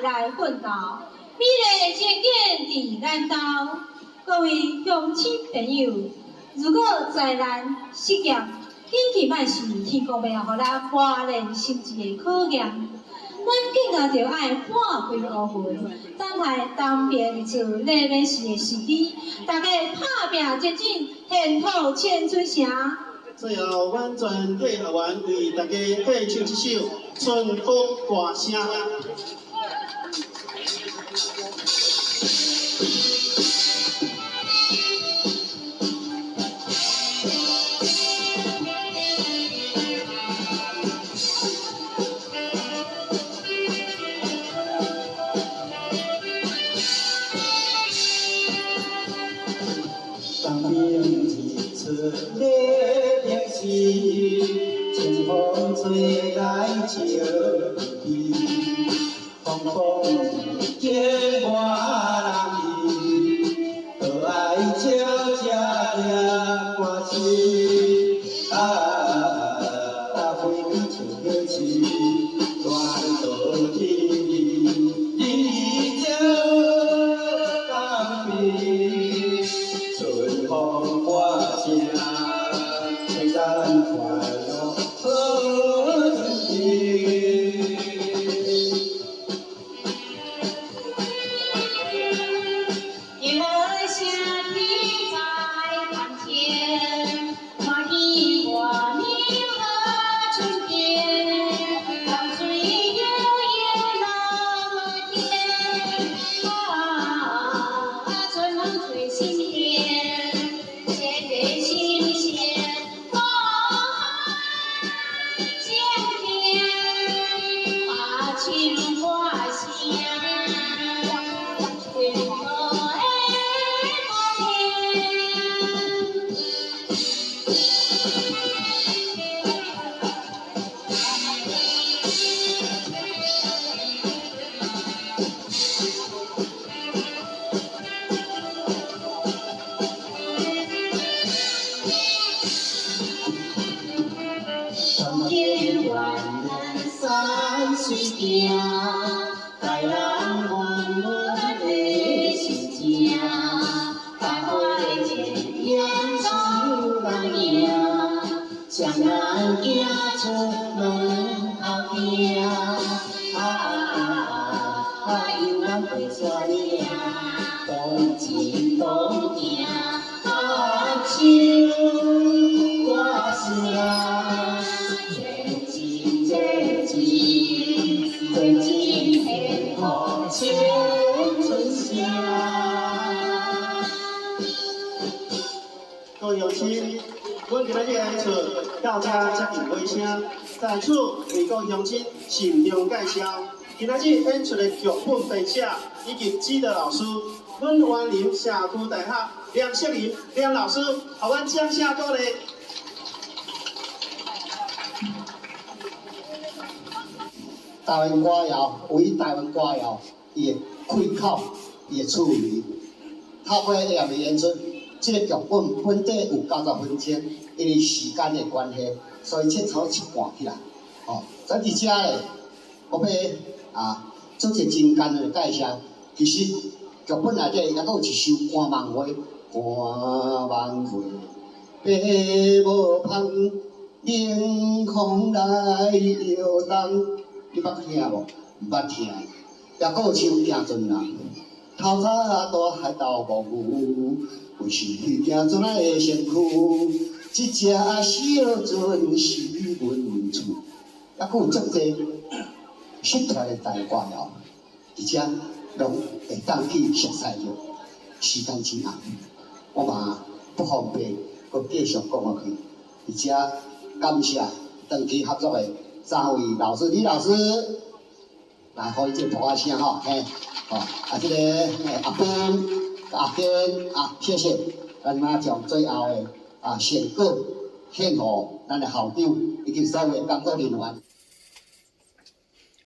來奮鬥，美麗前景佇咱兜。各位鄉親朋友，如果災難失業，景氣歹時，天公欲予咱磨練心志的考驗，咱更加著愛半開烏雲，等待東邊日出黎明時的時機，大家拍拚前進，獻土青春城。最後，阮全體學員為大家獻唱這首《春風歌聲》。東邊日出黎明時，清風吹來笑嘻嘻，風風雨間我人去，倒愛笑這隻歌詞。啊，飛機像火刺，亂倒去，日照東邊，春風歌聲，催咱快樂好天氣。有聲天在窗前，歡喜過年賀春天，江水悠悠那麼甜，啊，春風吹心田，鮮甜新鮮，我鮮甜，把唱歌聲，天空的歌聲。東京雲山水行，台南阮阮的心情，台灣的前程總人贏，雙人行出門口聽，啊啊，遊人爬山嶺，同前同行，合唱歌聲。前進前進，前進幸福青春聲。各位鄉親，阮今仔日的演出到這接近尾聲，在此為各位鄉親慎重介紹，今仔日演出的劇本編寫以及指導老師，阮員林社區大學梁秀玲梁老師，予阮掌聲鼓勵。台灣歌謠，為台灣歌謠，伊的開口，伊的趣味，透過下面演出，這個劇本本底有90分鐘，因為時間的關係，所以切成一半起來。哦，所以佇遮咧，我欲啊做一個真簡單的介紹。其實劇本內底猶閣有一首《趕夢花》，趕夢花，白無芳，迎風來搖動。你捌聽無？毋捌聽。抑閣有唱行船人，透早大海斗摸魚，有時行船仔的身軀，這隻小船是阮厝。抑閣有足濟失傳的台歌謠，而且攏會當去熟悉著。時間真紅，我嘛不方便閣繼續講落去。而且感謝長期合作的三位老師，李老師來，予伊這個噗仔聲吼，嘿，吼，啊，這個阿斌、阿堅啊，謝謝，咱馬將最後的啊成果獻予咱的校長以及所有的工作人員。